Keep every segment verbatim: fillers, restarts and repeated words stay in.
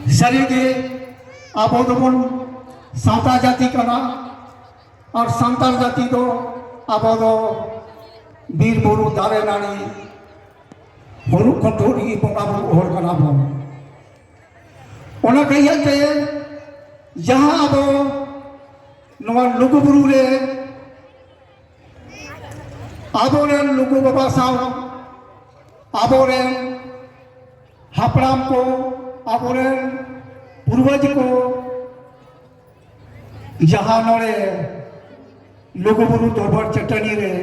ᱥᱟᱹᱨᱤᱜᱮ ᱟᱵᱚ ᱫᱚᱵᱚᱱ ᱥᱟᱶᱛᱟ ᱡᱟᱹᱛᱤ ᱠᱟᱱᱟ᱾ ᱟᱨ ᱥᱟᱱᱛᱟᱲ ᱡᱟᱹᱛᱤ ᱫᱚ ᱟᱵᱚ ᱫᱚ ᱵᱤᱨ ᱵᱩᱨᱩ ᱫᱟᱨᱮ ᱱᱟᱹᱲᱤ ᱦᱩᱲᱩ ᱠᱷᱚᱱ ᱨᱤᱜᱤ ᱵᱚᱸᱜᱟ ᱵᱩᱨᱩ ᱦᱚᱲ ᱠᱟᱱᱟ ᱵᱚᱱ᱾ ᱚᱱᱟ ᱠᱟᱹᱭᱟᱹ ᱛᱮ ᱡᱟᱦᱟᱸ ᱟᱵᱚ ᱱᱚᱣᱟ ᱞᱩᱜᱩ ᱵᱩᱨᱩ ᱨᱮ ᱟᱵᱚᱨᱮᱱ ᱞᱩᱜᱩ ᱵᱟᱵᱟ ᱥᱟᱶ ᱟᱵᱚᱨᱮᱱ ᱦᱟᱯᱲᱟᱢ ᱠᱚ, ᱟᱵᱚᱨᱮᱱ ᱯᱩᱨᱵᱚᱡᱽ ᱠᱚ ᱡᱟᱦᱟᱸ ᱱᱚᱰᱮ ᱞᱩᱜᱩ ᱵᱩᱨᱩ ᱫᱚᱨᱵᱟᱨ ᱪᱟᱹᱴᱟᱹᱱᱤ ᱨᱮ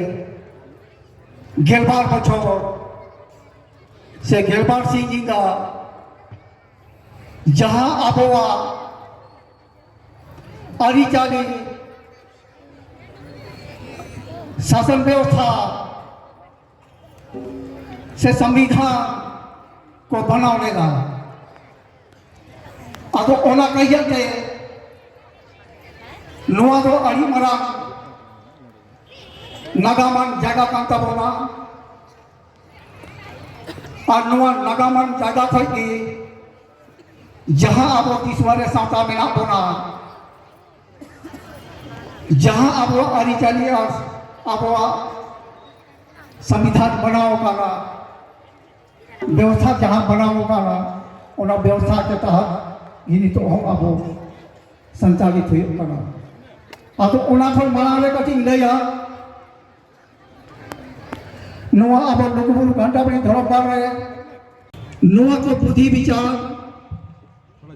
ᱜᱮᱞᱵᱟᱨ ᱵᱚᱪᱷᱚᱨ ᱥᱮ ᱜᱮᱞᱵᱟᱨ ᱥᱤᱧ ᱧᱤᱫᱟᱹ ᱡᱟᱦᱟᱸ ᱟᱵᱚᱣᱟᱜ ᱟᱹᱨᱤᱪᱟᱹᱞᱤ, ᱥᱟᱥᱚᱱ ᱵᱮᱵᱚᱥᱛᱷᱟ ᱥᱮ ᱥᱚᱝᱵᱤᱫᱷᱟᱱ ᱠᱚ ᱵᱮᱱᱟᱣ ᱞᱮᱫᱟ᱾ ᱟᱫᱚ ᱚᱱᱟ ᱠᱟᱹᱭᱟᱹ ᱛᱮ ᱱᱚᱣᱟ ᱫᱚ ᱟᱹᱰᱤ ᱢᱟᱨᱟᱝ ᱱᱟᱜᱟᱢᱟᱱ ᱡᱟᱭᱜᱟ ᱠᱟᱱ ᱛᱟᱵᱚᱱᱟ᱾ ᱟᱨ ᱱᱚᱣᱟ ᱱᱟᱜᱟᱢᱟᱱ ᱡᱟᱭᱜᱟ ᱠᱷᱚᱱ ᱜᱮ ᱡᱟᱦᱟᱸ ᱟᱵᱚ ᱫᱤᱥᱚᱢ ᱨᱮ ᱥᱟᱶᱛᱟ ᱢᱮᱱᱟᱜ ᱵᱚᱱᱟ, ᱡᱟᱦᱟᱸ ᱟᱵᱚᱣᱟᱜ ᱟᱹᱨᱤᱪᱟᱹᱞᱤ ᱟᱨ ᱟᱵᱚᱣᱟᱜ ᱥᱚᱝᱵᱤᱫᱷᱟᱱ ᱵᱮᱱᱟᱣ ᱟᱠᱟᱱᱟ, ᱵᱮᱵᱚᱥᱛᱷᱟ ᱡᱟᱦᱟᱸ ᱵᱮᱱᱟᱣ ᱟᱠᱟᱱᱟ, ᱚᱱᱟ ᱵᱮᱵᱚᱥᱛᱷᱟ ᱪᱮᱛᱟᱱ ᱜᱮ ᱱᱤᱛᱚᱜ ᱦᱚᱸ ᱟᱵᱚ ᱥᱟᱱᱛᱟᱲᱤ ᱦᱩᱭᱩᱜ ᱠᱟᱱᱟ᱾ ᱟᱫᱚ ᱚᱱᱟ ᱠᱷᱚᱱ ᱢᱟᱲᱟᱝ ᱨᱮ ᱠᱟᱹᱴᱤᱡ ᱤᱧ ᱞᱟᱹᱭᱟ, ᱱᱚᱣᱟ ᱟᱵᱚ ᱞᱩᱜᱩᱵᱩᱨᱩ ᱜᱷᱟᱱᱴᱟ ᱵᱟᱲᱮ ᱫᱷᱚᱨᱚᱢ ᱜᱟᱲ ᱨᱮ ᱱᱚᱣᱟ ᱠᱚ ᱵᱩᱫᱷᱤ ᱵᱤᱪᱟᱨ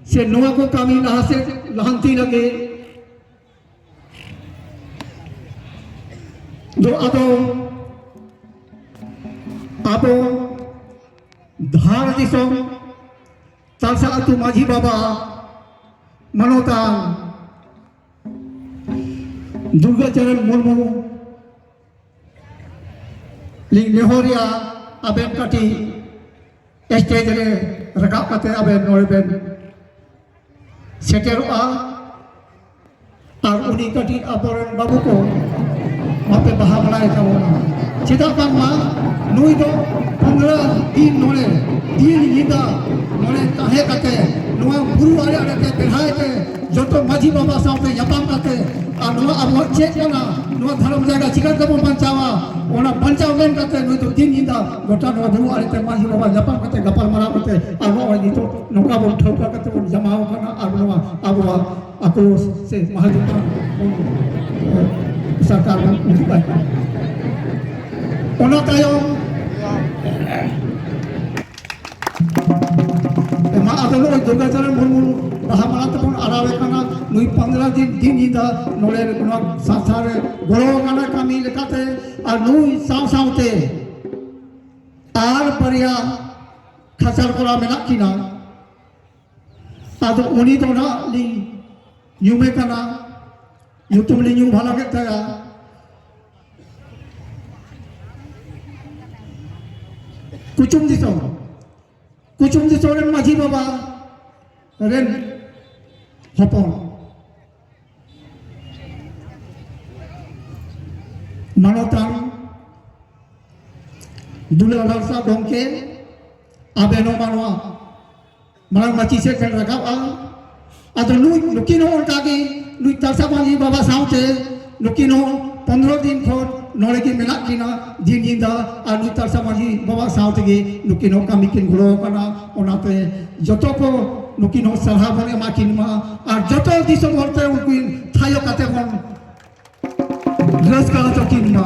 ᱥᱮ ᱱᱚᱣᱟ ᱠᱚ ᱠᱟᱹᱢᱤ ᱞᱟᱦᱟ ᱥᱮᱫ ᱞᱟᱦᱟᱱᱛᱤ ᱞᱟᱹᱜᱤᱫ ᱫᱚ ᱟᱫᱚ ᱟᱵᱚ ᱫᱷᱟᱲ ᱫᱤᱥᱚᱢ ᱛᱟᱞᱥᱟ ᱟᱹᱛᱩ ᱢᱟᱹᱡᱷᱤ ᱵᱟᱵᱟ ᱢᱟᱱᱚᱛᱟᱱ ᱫᱩᱨᱜᱟᱪᱚᱨᱚᱱ ᱢᱩᱨᱢᱩ ᱞᱤᱧ ᱱᱮᱦᱚᱨᱮᱭᱟ, ᱟᱵᱮᱱ ᱠᱟᱹᱴᱤᱡ ᱥᱴᱮᱡ ᱨᱮ ᱨᱟᱠᱟᱵ ᱠᱟᱛᱮ ᱟᱵᱮᱱ ᱱᱚᱰᱮ ᱵᱮᱱ ᱥᱮᱴᱮᱨᱚᱜᱼᱟ᱾ ᱟᱨ ᱩᱱᱤ ᱠᱟᱹᱴᱤᱡ ᱟᱵᱚᱨᱮᱱ ᱵᱟᱹᱵᱩ ᱠᱚ ᱵᱟᱯᱮ ᱵᱟᱦᱟ ᱵᱟᱲᱟᱭ ᱛᱟᱵᱚᱱᱟ᱾ ᱪᱮᱫᱟᱜ ᱵᱟᱝᱢᱟ ᱱᱩᱭ ᱫᱚ ᱯᱚᱱᱫᱽᱨᱚ ᱫᱤᱱ ᱱᱚᱰᱮ ᱫᱤᱱ ᱧᱤᱫᱟᱹ ᱱᱚᱰᱮ ᱛᱟᱦᱮᱸ ᱠᱟᱛᱮ ᱱᱚᱣᱟ ᱵᱩᱨᱩ ᱟᱲᱮ ᱟᱲᱮ ᱛᱮ ᱵᱮᱲᱦᱟᱭ ᱛᱮ ᱡᱚᱛᱚ ᱢᱟᱹᱡᱷᱤ ᱵᱟᱵᱟ ᱥᱟᱶᱛᱮ ᱧᱟᱯᱟᱢ ᱠᱟᱛᱮ, ᱟᱨ ᱱᱚᱣᱟ ᱟᱵᱚᱣᱟᱜ ᱪᱮᱫ ᱠᱟᱱᱟ, ᱱᱚᱣᱟ ᱫᱷᱚᱨᱚᱢ ᱡᱟᱭᱜᱟ ᱪᱤᱠᱟ ᱛᱮᱵᱚᱱ ᱵᱟᱧᱪᱟᱣᱟ, ᱚᱱᱟ ᱵᱟᱧᱪᱟᱣ ᱢᱮᱱ ᱠᱟᱛᱮ ᱱᱩᱭ ᱫᱚ ᱫᱤᱱ ᱧᱤᱫᱟᱹ ᱜᱚᱴᱟ ᱱᱚᱣᱟ ᱵᱩᱨᱩ ᱟᱲᱮ ᱛᱮ ᱢᱟᱹᱡᱷᱤ ᱵᱟᱵᱟ ᱧᱟᱯᱟᱢ ᱠᱟᱛᱮ, ᱜᱟᱯᱟᱞ ᱢᱟᱨᱟᱣ ᱠᱟᱛᱮ, ᱟᱨ ᱱᱚᱜᱼᱚᱭ ᱱᱤᱛᱚᱜ ᱱᱚᱝᱠᱟ ᱵᱚᱱ ᱴᱷᱟᱹᱣᱠᱟᱹ ᱠᱟᱛᱮ ᱵᱚᱱ ᱡᱟᱢᱟᱣ ᱟᱠᱟᱱᱟ᱾ ᱟᱨ ᱱᱚᱣᱟ ᱟᱵᱚᱣᱟᱜ ᱟᱠᱨᱳᱥ ᱥᱮ ᱢᱟᱦᱟᱡᱚᱱ ᱵᱚᱱ, ᱮ, ᱥᱚᱨᱠᱟᱨ ᱵᱚᱱ ᱩᱫᱩᱜ ᱟᱭ ᱠᱟᱱᱟ᱾ ᱚᱱᱟ ᱛᱟᱭᱚᱢ ᱢᱟ ᱟᱫᱚ ᱱᱚᱜᱼᱚᱭ ᱫᱩᱨᱜᱟᱪᱚᱨᱚᱱ ᱢᱩᱨᱢᱩ ᱵᱟᱦᱟ ᱢᱟᱞᱟ ᱛᱮᱵᱚᱱ ᱟᱨᱟᱣᱮ ᱠᱟᱱᱟ᱾ ᱱᱩᱭ ᱯᱚᱱᱫᱽᱨᱚ ᱫᱤᱱ, ᱫᱤᱱ ᱧᱤᱫᱟᱹ ᱱᱚᱰᱮ ᱱᱚᱣᱟ ᱥᱟᱛᱷᱟ ᱨᱮ ᱜᱚᱲᱚ ᱟᱠᱟᱱᱟ ᱠᱟᱹᱢᱤ ᱞᱮᱠᱟᱛᱮ, ᱟᱨ ᱱᱩᱭ ᱥᱟᱶ ᱥᱟᱶᱛᱮ ᱟᱨ ᱵᱟᱨᱭᱟ ᱠᱷᱟᱪᱟᱨ ᱠᱚᱲᱟ ᱢᱮᱱᱟᱜ ᱠᱤᱱᱟ᱾ ᱟᱫᱚ ᱩᱱᱤ ᱫᱚ ᱱᱟᱜ ᱞᱤᱧ ᱧᱩᱢᱮ ᱠᱟᱱᱟ, ᱧᱩᱛᱩᱢ ᱞᱤᱧ ᱧᱩ ᱵᱷᱟᱞᱟ ᱠᱮᱫ ᱛᱟᱭᱟ᱾ ᱠᱩᱪᱩᱢ ᱫᱤᱥᱚᱢ, ᱠᱩᱪᱩᱢ ᱫᱤᱥᱚᱢ ᱨᱮᱱ ᱢᱟᱹᱡᱷᱤ ᱵᱟᱵᱟ ᱨᱮᱱ ᱦᱚᱯᱚᱱ, ᱢᱟᱱᱚᱛᱟᱱ ᱫᱩᱞᱟᱹᱲ ᱦᱟᱸᱥᱫᱟ ᱜᱚᱢᱠᱮ, ᱟᱵᱮᱱ ᱦᱚᱸ ᱢᱟᱱᱣᱟ ᱢᱟᱲᱟᱝ ᱢᱟᱹᱪᱤ ᱥᱮᱫ ᱵᱮᱱ ᱨᱟᱠᱟᱵᱼᱟ᱾ ᱟᱫᱚ ᱱᱩᱭ, ᱱᱩᱠᱤᱱ ᱦᱚᱸ ᱚᱱᱠᱟ ᱜᱮ, ᱱᱩᱭ ᱛᱟᱞᱥᱟ ᱢᱟᱹᱡᱷᱤ ᱵᱟᱵᱟ ᱥᱟᱶᱛᱮ ᱱᱩᱠᱤᱱ ᱦᱚᱸ ᱯᱚᱱᱨᱚ ᱫᱤᱱ ᱠᱷᱚᱱ ᱱᱚᱰᱮ ᱜᱮ ᱢᱮᱱᱟᱜ ᱠᱤᱱᱟ, ᱫᱤᱱ ᱧᱤᱫᱟᱹ, ᱟᱨ ᱱᱩᱭ ᱛᱟᱞᱥᱟ ᱢᱟᱹᱡᱷᱤ ᱵᱟᱵᱟ ᱥᱟᱶ ᱛᱮᱜᱮ ᱱᱩᱠᱤᱱ ᱦᱚᱸ ᱠᱟᱹᱢᱤ ᱠᱤᱱ ᱜᱚᱲᱚ ᱟᱠᱟᱱᱟ᱾ ᱚᱱᱟᱛᱮ ᱡᱚᱛᱚ ᱠᱚ ᱱᱩᱠᱤᱱ ᱦᱚᱸ ᱥᱟᱨᱦᱟᱣ ᱵᱚᱱ ᱮᱢᱟ ᱠᱤᱱ ᱢᱟ, ᱟᱨ ᱡᱚᱛᱚ ᱫᱤᱥᱚᱢ ᱦᱚᱲ ᱛᱮ ᱩᱱᱠᱤᱱ ᱛᱷᱟᱭᱚ ᱠᱟᱛᱮ ᱵᱚᱱ ᱨᱟᱹᱥᱠᱟᱹ ᱦᱚᱪᱚ ᱠᱤᱱ ᱢᱟ᱾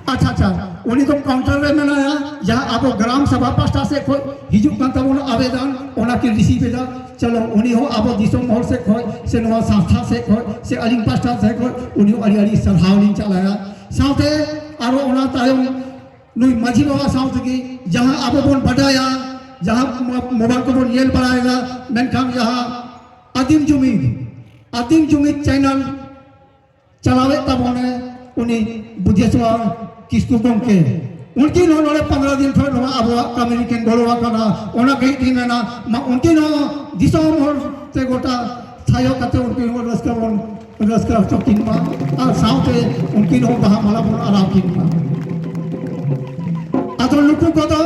ᱟᱪᱪᱷᱟ, ᱟᱪᱪᱷᱟ, ᱩᱱᱤ ᱫᱚ ᱠᱟᱣᱩᱱᱴᱟᱨ ᱨᱮ ᱢᱮᱱᱟᱭᱟ, ᱡᱟᱦᱟᱸ ᱟᱵᱚ ᱜᱨᱟᱢ ᱥᱚᱵᱷᱟ ᱯᱟᱥᱴᱟ ᱥᱮᱫ ᱠᱷᱚᱱ ᱦᱤᱡᱩᱜ ᱠᱟᱱ ᱛᱟᱵᱚᱱᱟ ᱟᱵᱮᱫᱚᱱ, ᱚᱱᱟ ᱠᱤᱱ ᱨᱤᱥᱤᱵᱷ ᱮᱫᱟ᱾ ᱪᱚᱞᱚ, ᱩᱱᱤ ᱦᱚᱸ ᱟᱵᱚ ᱫᱤᱥᱚᱢ ᱦᱚᱲ ᱥᱮᱫ ᱠᱷᱚᱱ ᱥᱮ ᱱᱚᱣᱟ ᱥᱚᱝᱥᱛᱷᱟ ᱥᱮᱫ ᱠᱷᱚᱱ ᱥᱮ ᱟᱹᱞᱤᱧ ᱯᱟᱥᱴᱟ ᱥᱮᱫ ᱠᱷᱚᱱ ᱩᱱᱤ ᱦᱚᱸ ᱟᱹᱰᱤ ᱟᱹᱰᱤ ᱥᱟᱨᱦᱟᱣ ᱞᱤᱧ ᱪᱟᱞᱟᱭᱟ᱾ ᱥᱟᱶᱛᱮ ᱟᱨᱚ ᱚᱱᱟ ᱛᱟᱭᱚᱢ ᱱᱩᱭ ᱢᱟᱹᱡᱷᱤ ᱵᱟᱵᱟ ᱥᱟᱶ ᱛᱮᱜᱮ ᱡᱟᱦᱟᱸ ᱟᱵᱚ ᱵᱚᱱ ᱵᱟᱰᱟᱭᱟ, ᱡᱟᱦᱟᱸ ᱢᱚ-, ᱢᱳᱵᱟᱭᱤᱞ ᱠᱚᱵᱚᱱ ᱧᱮᱞ ᱵᱟᱲᱟᱭᱮᱫᱟ, ᱢᱮᱱᱠᱷᱟᱱ ᱡᱟᱦᱟᱸ ᱟᱹᱫᱤᱢ ᱡᱩᱢᱤᱫ, ᱟᱹᱫᱤᱢ ᱡᱩᱢᱤᱫ ᱪᱮᱱᱮᱞ ᱪᱟᱞᱟᱣᱮᱫ ᱛᱟᱵᱚᱱᱮ ᱩᱱᱤ ᱵᱩᱫᱷᱮᱥᱣᱚᱨ ᱠᱤᱥᱠᱩ ᱜᱚᱢᱠᱮ, ᱩᱱᱠᱤᱱ ᱦᱚᱸ ᱱᱚᱰᱮ ᱯᱚᱱᱨᱚ ᱫᱤᱱ ᱠᱷᱚᱱ ᱱᱚᱣᱟ ᱟᱵᱚᱣᱟᱜ ᱠᱟᱹᱢᱤ ᱨᱮᱠᱤᱱ ᱜᱚᱲᱚ ᱟᱠᱟᱱᱟ᱾ ᱚᱱᱟ ᱜᱮ ᱤᱧ ᱢᱮᱱᱟ, ᱢᱟ ᱩᱱᱠᱤᱱ ᱦᱚᱸ ᱫᱤᱥᱚᱢ ᱦᱚᱲ ᱛᱮ ᱜᱚᱴᱟ ᱛᱷᱟᱭᱚ ᱠᱟᱛᱮ ᱩᱱᱠᱤᱱ ᱦᱚᱸ ᱨᱟᱹᱥᱠᱟᱹ ᱵᱚᱱ ᱨᱟᱹᱥᱠᱟᱹ ᱦᱚᱪᱚ ᱠᱤᱱ ᱢᱟ, ᱟᱨ ᱥᱟᱶᱛᱮ ᱩᱱᱠᱤᱱ ᱦᱚᱸ ᱵᱟᱦᱟ ᱢᱟᱞᱟ ᱵᱚᱱ ᱟᱨᱟᱣ ᱠᱤᱱ ᱢᱟ᱾ ᱛᱚ ᱱᱩᱠᱩ ᱠᱚᱫᱚ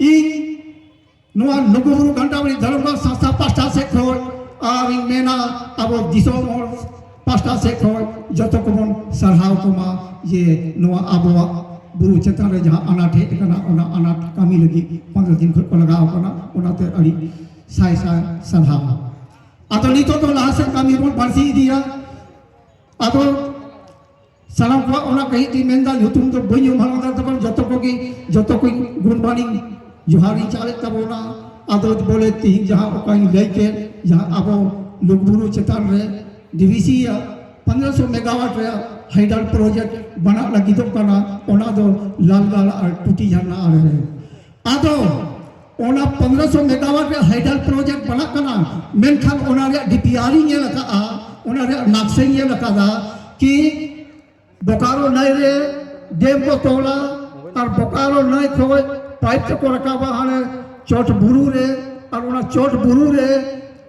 ᱤᱧ ᱱᱚᱣᱟ ᱞᱩᱜᱩᱵᱩᱨᱩ ᱜᱟᱱᱰᱟᱵᱟᱲᱤ ᱫᱷᱚᱨᱚᱢ ᱜᱟᱲ ᱥᱟᱶᱛᱟ ᱯᱟᱦᱴᱟ ᱥᱮᱫ ᱠᱷᱚᱱ ᱟᱨ ᱤᱧ ᱢᱮᱱᱟ ᱟᱵᱚ ᱫᱤᱥᱚᱢ ᱦᱚᱲ ᱯᱟᱦᱴᱟ ᱥᱮᱫ ᱠᱷᱚᱱ ᱡᱚᱛᱚ ᱠᱚᱵᱚᱱ ᱥᱟᱨᱦᱟᱣ ᱠᱚᱢᱟ ᱡᱮ ᱱᱚᱣᱟ ᱟᱵᱚᱣᱟᱜ ᱵᱩᱨᱩ ᱪᱮᱛᱟᱱ ᱨᱮ ᱡᱟᱦᱟᱸ ᱟᱱᱟᱴ ᱦᱮᱡ ᱟᱠᱟᱱᱟ, ᱚᱱᱟ ᱟᱱᱟᱴ ᱠᱟᱹᱢᱤ ᱞᱟᱹᱜᱤᱫ ᱯᱚᱱᱨᱚ ᱫᱤᱱ ᱠᱷᱚᱱ ᱠᱚ ᱞᱟᱜᱟᱣ ᱟᱠᱟᱱᱟ, ᱚᱱᱟᱛᱮ ᱟᱹᱰᱤ ᱥᱟᱭ ᱥᱟᱭ ᱥᱟᱨᱦᱟᱣ᱾ ᱟᱫᱚ ᱱᱤᱛᱚᱜ ᱫᱚ ᱞᱟᱦᱟ ᱥᱮᱫ ᱠᱟᱹᱢᱤ ᱵᱚᱱ ᱵᱟᱹᱲᱛᱤ ᱤᱫᱤᱭᱟ᱾ ᱟᱫᱚ ᱥᱟᱱᱟᱢ ᱠᱚᱣᱟᱜ ᱚᱱᱟ ᱠᱟᱹᱦᱤ ᱛᱮᱧ ᱢᱮᱱᱫᱟ, ᱧᱩᱛᱩᱢ ᱫᱚ ᱵᱟᱹᱧ ᱩᱢ ᱦᱟᱞᱟᱝ ᱫᱟᱲᱮᱭᱟᱜ ᱛᱟᱵᱚᱱ, ᱡᱚᱛᱚ ᱠᱚᱜᱮ, ᱡᱚᱛᱚ ᱠᱚᱧ ᱜᱩᱱ ᱢᱟᱱᱤᱧ ᱡᱚᱦᱟᱨᱤᱧ ᱪᱟᱞᱮᱫ ᱛᱟᱵᱚᱱᱟ᱾ ᱟᱫᱚ ᱵᱚᱞᱮ ᱛᱤᱦᱤᱧ ᱡᱟᱦᱟᱸ ᱚᱠᱟᱧ ᱞᱟᱹᱭ ᱠᱮᱫ, ᱡᱟᱦᱟᱸ ᱟᱵᱚ ᱞᱩᱜᱩᱵᱩᱨᱩ ᱪᱮᱛᱟᱱ ᱨᱮ ᱰᱤ ᱵᱷᱤ ᱥᱤ ᱭᱟᱜ ᱯᱚᱱᱨᱚ ᱥᱚ ᱢᱮᱜᱟᱣᱟᱴ ᱨᱮᱭᱟᱜ ᱦᱟᱭᱰᱟᱞ ᱯᱨᱚᱡᱮᱠᱴ ᱵᱟᱱᱟᱜ ᱞᱟᱹᱜᱤᱫᱚᱜ ᱠᱟᱱᱟ, ᱚᱱᱟ ᱫᱚ ᱞᱟᱞᱜᱟᱲ ᱟᱨ ᱴᱩᱴᱤ ᱡᱷᱟᱨᱱᱟ ᱟᱲᱮ ᱨᱮ᱾ ᱟᱫᱚ ᱚᱱᱟ ᱯᱚᱱᱨᱚ ᱥᱚ ᱢᱮᱜᱟᱣᱟᱴ ᱨᱮᱭᱟᱜ ᱦᱟᱭᱰᱟᱞ ᱯᱨᱚᱡᱮᱠᱴ ᱵᱟᱱᱟᱜ ᱠᱟᱱᱟ, ᱢᱮᱱᱠᱷᱟᱱ ᱚᱱᱟ ᱨᱮᱭᱟᱜ ᱰᱤ ᱯᱤ ᱟᱨ ᱤᱧ ᱧᱮᱞ ᱟᱠᱟᱫᱼᱟ, ᱚᱱᱟ ᱨᱮᱭᱟᱜ ᱱᱟᱠᱥᱟᱧ ᱧᱮᱞ ᱟᱠᱟᱫᱟ ᱠᱤ ᱵᱳᱠᱟᱨᱳ ᱱᱟᱹᱭ ᱨᱮ ᱰᱮᱢ ᱠᱚ ᱛᱚᱞᱟ, ᱟᱨ ᱵᱳᱠᱟᱨᱳ ᱱᱟᱹᱭ ᱠᱷᱚᱱ ᱯᱟᱭᱤᱯ ᱛᱮᱠᱚ ᱨᱟᱠᱟᱵᱟ ᱦᱟᱱᱮ ᱪᱚᱴ ᱵᱩᱨᱩ ᱨᱮ, ᱟᱨ ᱚᱱᱟ ᱪᱚᱴ ᱵᱩᱨᱩ ᱨᱮ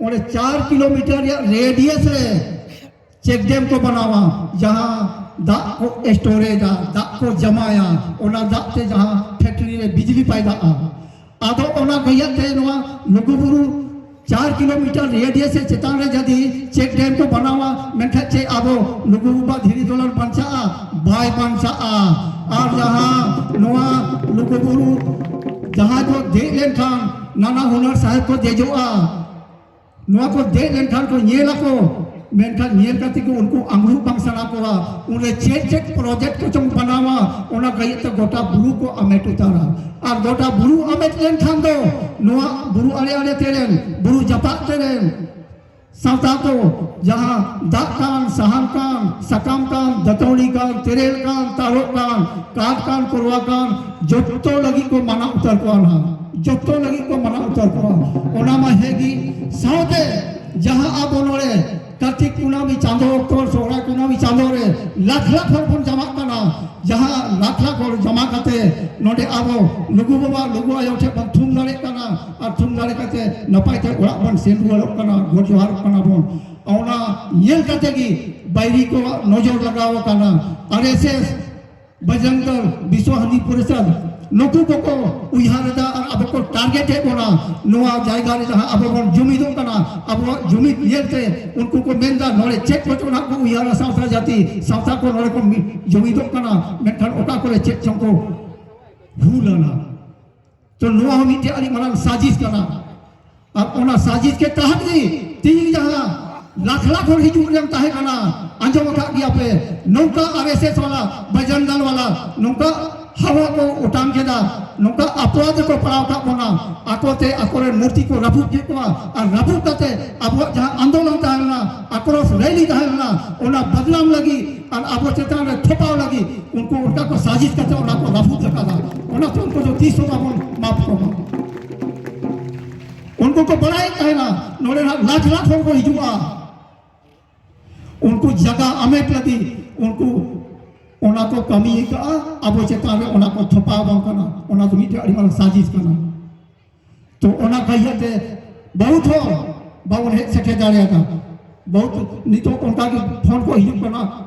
ᱚᱸᱰᱮ ᱪᱟᱨ ᱠᱤᱞᱳᱢᱤᱴᱟᱨ ᱨᱮᱭᱟᱜ ᱨᱮᱰᱤᱭᱟᱥ ᱨᱮ ᱪᱮᱠ ᱰᱮᱢ ᱠᱚ ᱵᱮᱱᱟᱣᱟ, ᱡᱟᱦᱟᱸ ᱫᱟᱜ ᱠᱚ ᱥᱴᱳᱨᱮᱡᱟ, ᱫᱟᱜ ᱠᱚ ᱡᱟᱢᱟᱭᱟ, ᱚᱱᱟ ᱫᱟᱜ ᱛᱮ ᱡᱟᱦᱟᱸ ᱯᱷᱮᱠᱴᱨᱤ ᱨᱮ ᱵᱤᱡᱽᱞᱤ ᱯᱟᱭᱫᱟᱜᱼᱟ᱾ ᱟᱫᱚ ᱚᱱᱟ ᱜᱟᱹᱭᱟᱹ ᱛᱮ ᱱᱚᱣᱟ ᱞᱩᱜᱩᱵᱩᱨᱩ ᱪᱟᱨ ᱠᱤᱞᱳᱢᱤᱴᱟᱨ ᱨᱮᱰᱤᱭᱟᱥ ᱥᱮ ᱪᱮᱛᱟᱱ ᱨᱮ ᱡᱩᱫᱤ ᱪᱮᱠ ᱰᱮᱢ ᱠᱚ ᱵᱮᱱᱟᱣᱟ, ᱢᱮᱱᱠᱷᱟᱱ ᱪᱮᱫ ᱟᱵᱚ ᱞᱩᱜᱩ ᱵᱟᱵᱟ ᱫᱷᱤᱨᱤ ᱫᱚᱞᱟᱱ ᱵᱟᱧᱪᱟᱜᱼᱟ? ᱵᱟᱭ ᱵᱟᱧᱪᱟᱜᱼᱟ᱾ ᱟᱨ ᱡᱟᱦᱟᱸ ᱱᱚᱣᱟ ᱞᱩᱜᱩᱵᱩᱨᱩ ᱡᱟᱦᱟᱸ ᱠᱚ ᱫᱮᱡ ᱞᱮᱱᱠᱷᱟᱱ ᱱᱟᱱᱟ ᱦᱩᱱᱟᱹᱨ ᱥᱟᱦᱮᱵ ᱠᱚ ᱫᱮᱡᱚᱜᱼᱟ, ᱱᱚᱣᱟ ᱠᱚ ᱫᱮᱡ ᱞᱮᱱᱠᱷᱟᱱ ᱠᱚ ᱧᱮᱞ ᱟᱠᱚ, ᱢᱮᱱᱠᱷᱟᱱ ᱧᱮᱞ ᱠᱟᱛᱮ ᱜᱮ ᱩᱱᱠᱩ ᱟᱝᱨᱩᱵ ᱵᱟᱝ ᱥᱟᱱᱟ ᱠᱚᱣᱟ᱾ ᱩᱱᱨᱮ ᱪᱮᱫ ᱪᱮᱫ ᱯᱨᱚᱡᱮᱠᱴ ᱠᱚᱪᱚᱝ ᱵᱮᱱᱟᱣᱟ, ᱚᱱᱟ ᱞᱟᱹᱜᱤᱫ ᱛᱮ ᱜᱚᱴᱟ ᱵᱩᱨᱩ ᱠᱚ ᱟᱢᱮᱴ ᱩᱛᱟᱹᱨᱟ᱾ ᱟᱨ ᱜᱚᱴᱟ ᱵᱩᱨᱩ ᱟᱢᱮᱴ ᱞᱮᱱᱠᱷᱟᱱ ᱫᱚ ᱱᱚᱣᱟ ᱵᱩᱨᱩ ᱟᱲᱮ ᱟᱲᱮ ᱛᱮ ᱨᱮᱱ, ᱵᱩᱨᱩ ᱡᱟᱯᱟᱜ ᱛᱮ ᱨᱮᱱ ᱥᱟᱶᱛᱟ ᱠᱚ ᱡᱟᱦᱟᱸ ᱫᱟᱜ ᱠᱟᱱ, ᱥᱟᱦᱟᱱ ᱠᱟᱱ, ᱥᱟᱠᱟᱢ ᱠᱟᱱ, ᱫᱟᱹᱛᱟᱹᱣᱲᱤ ᱠᱟᱱ, ᱛᱮᱨᱮᱞ ᱠᱟᱱ, ᱛᱟᱨᱚᱵ ᱠᱟᱱ, ᱠᱟᱴ ᱠᱟᱱ, ᱠᱚᱨᱣᱟ ᱠᱟᱱ, ᱡᱚᱛᱚ ᱞᱟᱹᱜᱤᱫ ᱠᱚ ᱢᱟᱱᱟ ᱩᱛᱟᱹᱨ ᱠᱚᱣᱟ ᱱᱟᱦᱟᱜ, ᱡᱚᱛᱚ ᱞᱟᱹᱜᱤᱫ ᱠᱚ ᱢᱟᱱᱟ ᱩᱛᱟᱹᱨ ᱠᱚᱣᱟ᱾ ᱚᱱᱟ ᱢᱟ ᱦᱮᱸ ᱜᱮ᱾ ᱥᱟᱶᱛᱮ ᱡᱟᱦᱟᱸ ᱟᱵᱚ ᱱᱚᱰᱮ ᱠᱟᱨᱛᱤᱠ ᱠᱩᱱᱟᱹᱢᱤ ᱪᱟᱸᱫᱚ ᱚᱠᱛᱚ, ᱥᱚᱦᱨᱟᱭ ᱠᱩᱱᱟᱹᱢᱤ ᱪᱟᱸᱫᱚ ᱨᱮ ᱞᱟᱠᱷ ᱞᱟᱠᱷ ᱦᱚᱲ ᱵᱚᱱ ᱡᱟᱢᱟᱜ ᱠᱟᱱᱟ᱾ ᱡᱟᱦᱟᱸ ᱞᱟᱠᱷ ᱞᱟᱠᱷ ᱦᱚᱲ ᱡᱟᱢᱟ ᱠᱟᱛᱮ ᱱᱚᱰᱮ ᱟᱵᱚ ᱞᱩᱜᱩ ᱵᱟᱵᱟ, ᱞᱩᱜᱩ ᱟᱭᱳ ᱴᱷᱮᱱ ᱵᱚᱱ ᱛᱷᱩᱢ ᱫᱟᱲᱮᱭᱟᱜ ᱠᱟᱱᱟ ᱟᱨ ᱛᱷᱩᱢ ᱫᱟᱲᱮ ᱠᱟᱛᱮ ᱱᱟᱯᱟᱭ ᱛᱮ ᱚᱲᱟᱜ ᱵᱚᱱ ᱥᱮᱱ ᱨᱩᱣᱟᱹᱲᱚᱜ ᱠᱟᱱᱟ, ᱜᱚᱰ ᱡᱚᱦᱟᱨᱚᱜ ᱠᱟᱱᱟ ᱵᱚᱱ᱾ ᱚᱱᱟ ᱧᱮᱞ ᱠᱟᱛᱮ ᱜᱮ ᱵᱟᱭᱨᱤ ᱠᱚᱣᱟᱜ ᱱᱚᱡᱚᱨ ᱞᱟᱜᱟᱣ ᱟᱠᱟᱱᱟ᱾ ᱟᱨ ᱮᱥ ᱮᱥ ᱵᱟᱡᱨᱚᱝ ᱫᱚᱞ, ᱵᱤᱥᱣ ᱦᱤᱱᱫᱩ ᱯᱚᱨᱤᱥᱚᱫᱽ, ᱱᱩᱠᱩ ᱠᱚᱠᱚ ᱩᱭᱦᱟᱹᱨ ᱮᱫᱟ ᱟᱨ ᱟᱵᱚ ᱠᱚ ᱴᱟᱨᱜᱮᱴ ᱮᱫ ᱵᱚᱱᱟ᱾ ᱱᱚᱣᱟ ᱡᱟᱭᱜᱟ ᱨᱮ ᱡᱟᱦᱟᱸ ᱟᱵᱚ ᱵᱚᱱ ᱡᱩᱢᱤᱫᱚᱜ ᱠᱟᱱᱟ, ᱟᱵᱚᱣᱟᱜ ᱡᱩᱢᱤᱫ ᱧᱮᱞᱛᱮ ᱩᱱᱠᱩ ᱠᱚ ᱢᱮᱱᱫᱟ, ᱱᱚᱰᱮ ᱪᱮᱫ ᱠᱚᱪᱚ ᱱᱟᱜ ᱠᱚ ᱩᱭᱦᱟᱹᱨᱟ ᱥᱟᱶᱛᱟ ᱡᱟᱹᱛᱤ, ᱥᱟᱶᱛᱟ ᱠᱚ ᱱᱚᱰᱮ ᱠᱚ ᱢᱤ-, ᱡᱩᱢᱤᱫᱚᱜ ᱠᱟᱱᱟ, ᱢᱮᱱᱠᱷᱟᱱ ᱚᱠᱟ ᱠᱚᱨᱮ ᱪᱮᱫ ᱪᱚᱝ ᱠᱚ ᱵᱷᱩᱞ ᱟᱱᱟ᱾ ᱛᱚ ᱱᱚᱣᱟ ᱦᱚᱸ ᱢᱤᱫᱴᱮᱡ ᱟᱹᱰᱤ ᱢᱟᱨᱟᱝ ᱥᱟᱡᱤᱥ ᱠᱟᱱᱟ᱾ ᱟᱨ ᱚᱱᱟ ᱥᱟᱡᱤᱥ ᱠᱮ ᱛᱟᱦᱟᱛ ᱜᱮ ᱛᱤᱦᱤᱧ ᱡᱟᱦᱟᱸ ᱞᱟᱠᱷ ᱞᱟᱠᱷ ᱦᱚᱲ ᱦᱤᱡᱩᱜ ᱨᱮᱱ ᱛᱟᱦᱮᱸ ᱠᱟᱱᱟ, ᱟᱸᱡᱚᱢ ᱟᱠᱟᱫ ᱜᱮᱭᱟ ᱯᱮ, ᱱᱚᱝᱠᱟ ᱟᱨ ᱮᱥ ᱮᱥ ᱣᱟᱞᱟ, ᱵᱟᱡᱨᱟᱝ ᱫᱟᱞ ᱣᱟᱞᱟ ᱱᱚᱝᱠᱟ ᱦᱟᱣᱟ ᱠᱚ ᱚᱴᱟᱝ ᱠᱮᱫᱟ, ᱱᱚᱝᱠᱟ ᱟᱯᱨᱟᱫ ᱨᱮᱠᱚ ᱯᱟᱲᱟᱣ ᱟᱠᱟᱫ ᱵᱚᱱᱟ, ᱟᱠᱚᱛᱮ ᱟᱠᱚᱨᱮᱱ ᱢᱩᱨᱛᱤ ᱠᱚ ᱨᱟᱹᱯᱩᱫ ᱠᱮᱫ ᱠᱚᱣᱟ, ᱟᱨ ᱨᱟᱹᱯᱩᱫ ᱠᱟᱛᱮ ᱟᱵᱚᱣᱟᱜ ᱡᱟᱦᱟᱸ ᱟᱱᱫᱳᱞᱚᱱ ᱛᱟᱦᱮᱸ ᱞᱮᱱᱟ, ᱟᱠᱨᱚᱥ ᱨᱮᱞᱤ ᱛᱟᱦᱮᱸ ᱞᱮᱱᱟ, ᱚᱱᱟ ᱵᱟᱫᱱᱟᱢ ᱞᱟᱹᱜᱤᱫ ᱟᱨ ᱟᱵᱚ ᱪᱮᱛᱟᱱ ᱨᱮ ᱛᱷᱚᱯᱟᱣ ᱞᱟᱹᱜᱤᱫ ᱩᱱᱠᱩ ᱚᱱᱠᱟ ᱠᱚ ᱥᱟᱡᱤᱥ ᱠᱟᱛᱮ ᱚᱱᱟ ᱠᱚ ᱨᱟᱹᱯᱩᱫ ᱟᱠᱟᱫᱟ᱾ ᱚᱱᱟᱛᱮ ᱩᱱᱠᱩ ᱫᱚ ᱛᱤᱥ ᱦᱚᱸ ᱵᱟᱵᱚᱱ ᱢᱟᱯ ᱠᱚᱢᱟ᱾ ᱩᱱᱠᱩ ᱠᱚ ᱵᱟᱲᱟᱭᱮᱫ ᱛᱟᱦᱮᱱᱟ ᱱᱚᱰᱮ ᱱᱟᱜ ᱞᱟᱠᱷ ᱞᱟᱠᱷ ᱦᱚᱲ ᱠᱚ ᱦᱤᱡᱩᱜᱼᱟ, ᱩᱱᱠᱩ ᱡᱟᱭᱜᱟ ᱟᱢᱮᱴ ᱞᱟᱹᱜᱤᱫ ᱩᱱᱠᱩ ᱚᱱᱟ ᱠᱚ ᱠᱟᱹᱢᱤ ᱟᱠᱟᱫᱼᱟ, ᱟᱵᱚ ᱪᱮᱛᱟᱱ ᱨᱮ ᱚᱱᱟ ᱠᱚ ᱛᱷᱚᱯᱟᱣ ᱟᱵᱚᱱ ᱠᱟᱱᱟ᱾ ᱚᱱᱟ ᱫᱚ ᱢᱤᱫᱴᱮᱱ ᱟᱹᱰᱤ ᱢᱟᱨᱟᱝ ᱥᱟᱡᱤᱥ ᱠᱟᱱᱟ᱾ ᱛᱚ ᱚᱱᱟ ᱠᱟᱭᱟᱛᱮ ᱵᱚᱦᱩᱛ ᱦᱚᱲ ᱵᱟᱵᱚᱱ ᱦᱮᱡ ᱥᱮᱴᱮᱨ ᱫᱟᱲᱮᱭᱟᱫᱟ᱾ ᱵᱚᱦᱩᱛ ᱱᱤᱛᱚᱜ ᱚᱱᱠᱟ ᱜᱮ ᱯᱷᱳᱱ ᱠᱚ ᱦᱤᱡᱩᱜ ᱠᱟᱱᱟ,